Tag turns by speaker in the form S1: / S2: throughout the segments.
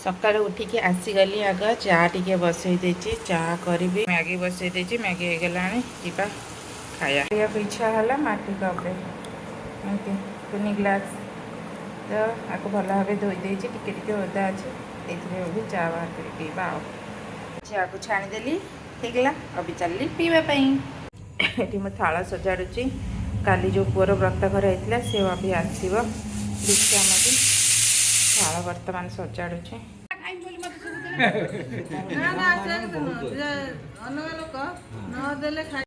S1: ସକାଳୁ ଉଠିକି ଆସିଗଲି। ଆଗ ଚା ଟିକେ ବସେଇ ଦେଇଛି, ଚା କରିବି। ମ୍ୟାଗି ବସେଇ ଦେଇଛି, ମ୍ୟାଗି ହେଇଗଲାଣି, ଯିବା ଖାଇବା। ପିଇବାକୁ ଇଚ୍ଛା ହେଲା ମାଟି କପ୍ରେ, ଏମିତି କୁନି ଗ୍ଲାସ୍। ତ ଆକୁ ଭଲ ଭାବେ ଧୋଇ ଦେଇଛି, ଟିକେ ଟିକେ ଓଦା ଅଛି। ଏଇଥିରେ ବି ଚା ବାହାର କରି ପିଇବା। ଆଉ ଚାକୁ ଛାଣିଦେଲି, ହେଇଗଲା। ଅବି ଚାଲିଲି ପିଇବା ପାଇଁ। ଏଠି ମୁଁ ଥାଳ ସଜାଡ଼ୁଛି। କାଲି ଯେଉଁ ପୁଅର ବ୍ରତ ଘର ହେଇଥିଲା, ସେ ଅଭି ଆସିବ ଦୀକ୍ଷା ମାଗି। ଥାଳ ବର୍ତ୍ତମାନ ସଜାଡ଼ୁଛି।
S2: ନା ନା, ସେ କଥା ନୁହଁ ଯେ, ଅଲଗା ଲୋକ ନ ଦେଲେ ଖାଇ।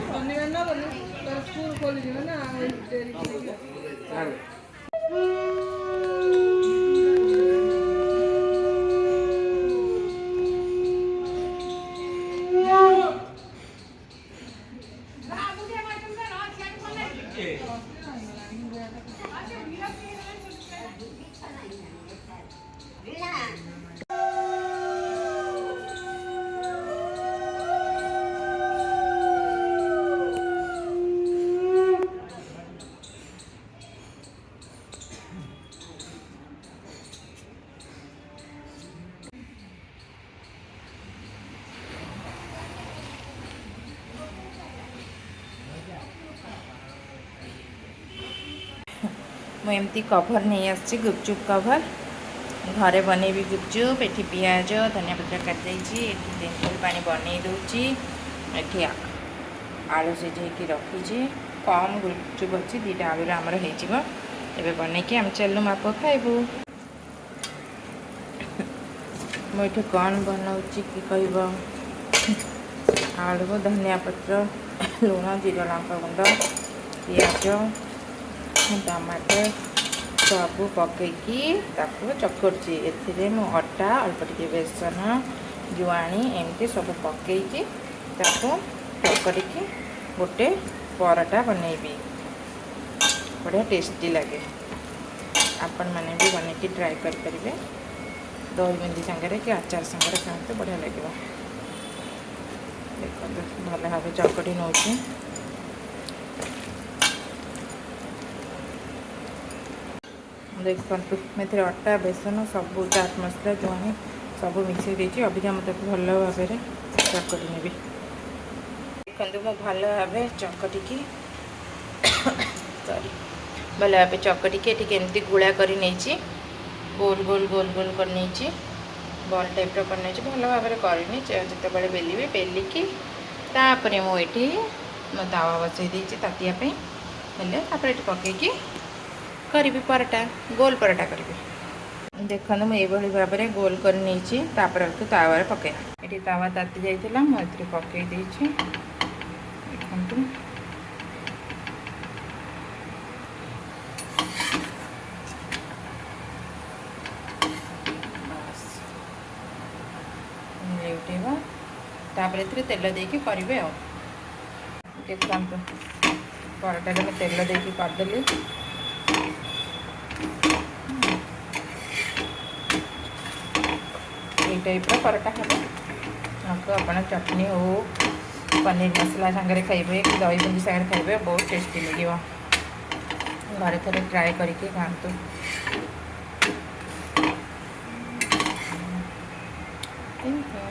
S2: ଶନିବାର ନ ଗଲୁ ତୋର ସ୍କୁଲ ଖୋଲିଯିବ ନା, ଡେରି କରିକି।
S1: ମୁଁ ଏମିତି କଭର୍ ନେଇ ଆସିଛି, ଗୁପଚୁପ୍ କଭର୍। ଘରେ ବନେଇବି ଗୁପଚୁପ୍। ଏଠି ପିଆଜ, ଧନିଆ ପତ୍ର କାଟିଦେଇଛି। ଏଠି ତେନ୍ତୁଳି ପାଣି ବନେଇ ଦେଉଛି। ଏଠି ଆଳୁ ସିଝେଇକି ରଖିଛି। କମ୍ ଗୁପଚୁପ୍ ଅଛି, 2ଟା ଆଳୁରେ ଆମର ହେଇଯିବ। ଏବେ ବନେଇକି ଆମେ ଚାଲିଲୁ ମାପ ଖାଇବୁ। ମୁଁ ଏଠି କ'ଣ ବନାଉଛି କି କହିବ? ଆଳୁ, ଧନିଆ ପତ୍ର, ଲୁଣ, ଜିରା ଲଙ୍କା ଗୁଣ୍ଡ, ପିଆଜ, ଟମାଟର ସବୁ ପକେଇକି ତାକୁ ଚକଟୁଛି। ଏଥିରେ ମୁଁ ଅଟା, ଅଳ୍ପ ଟିକେ ବେସନ, ଜୁଆଣି ଏମିତି ସବୁ ପକେଇକି ତାକୁ ଚକଟିକି ଗୋଟେ ପରଟା ବନେଇବି। ବଢ଼ିଆ ଟେଷ୍ଟି ଲାଗେ। ଆପଣମାନେ ବି ବନେଇକି ଟ୍ରାଏ କରିପାରିବେ। ଦହି ବୁନ୍ଦି ସାଙ୍ଗରେ କି ଆଚାର ସାଙ୍ଗରେ ଖାଆନ୍ତୁ, ବଢ଼ିଆ ଲାଗିବ। ଦେଖନ୍ତୁ, ଭଲ ଭାବେ ଚକଟି ନେଉଛି। ଦେଖନ୍ତୁ, ମୁଁ ଏଥିରେ ଅଟା, ବେସନ ସବୁ, ଚାଟ୍ ମସଲା, ଜୁଆଣି ସବୁ ମିଶାଇ ଦେଇଛି। ଅବିକା ମୁଁ ତାକୁ ଭଲ ଭାବରେ ଚକଟି ନେବି। ଦେଖନ୍ତୁ, ମୁଁ ଭଲ ଭାବେ ଚକଟିକି, ସରି, ଭଲ ଭାବେ ଚକଟିକି ଏଠି କେମିତି ଗୁଳା କରି ନେଇଛି। ଗୋଲ ଗୋଲ ଗୋଲ ଗୋଲ କରି ନେଇଛି, ବଲ୍ ଟାଇପ୍ର କରିନେଇଛି। ଭଲ ଭାବରେ କରିନି। ଯେତେବେଳେ ବେଲିବି, ବେଲିକି ତାପରେ ମୁଁ ଏଠି ମୋ ତାୱା ବସେଇ ଦେଇଛି ତାତିଆ ପାଇଁ। ହେଲେ ତାପରେ ଏଠି ପକେଇକି କରିବି ପରଟା, ଗୋଲ ପରଟା କରିବି। ଦେଖନ୍ତୁ, ମୁଁ ଏଇଭଳି ଭାବରେ ଗୋଲ କରି ନେଇଛି। ତାପରେ ଏକୁ ତାୱାରେ ପକେଇବା। ଏଠି ତାୱା ତାତି ଯାଇଥିଲା, ମୁଁ ଏଥିରେ ପକେଇ ଦେଇଛି। ଦେଖନ୍ତୁ, ବାସ୍, ଲେଉଟେଇବା। ତାପରେ ଏଥିରେ ତେଲ ଦେଇକି କରିବେ। ଆଉ ଦେଖନ୍ତୁ, ପରଟାରେ ମୁଁ ତେଲ ଦେଇକି କରିଦେଲି। ଏଇ ଟାଇପ୍ର ପରଟା ହେବ। ଆକୁ ଆପଣ ଚଟଣି ହଉ, ପନିର ମସଲା ସାଙ୍ଗରେ ଖାଇବେ କି ଦହି ବୁନ୍ଦି ସାଙ୍ଗରେ ଖାଇବେ, ବହୁତ ଟେଷ୍ଟି ଲାଗିବ। ଘରେ ଥରେ ଟ୍ରାଏ କରିକି ଖାଆନ୍ତୁ। Thank you.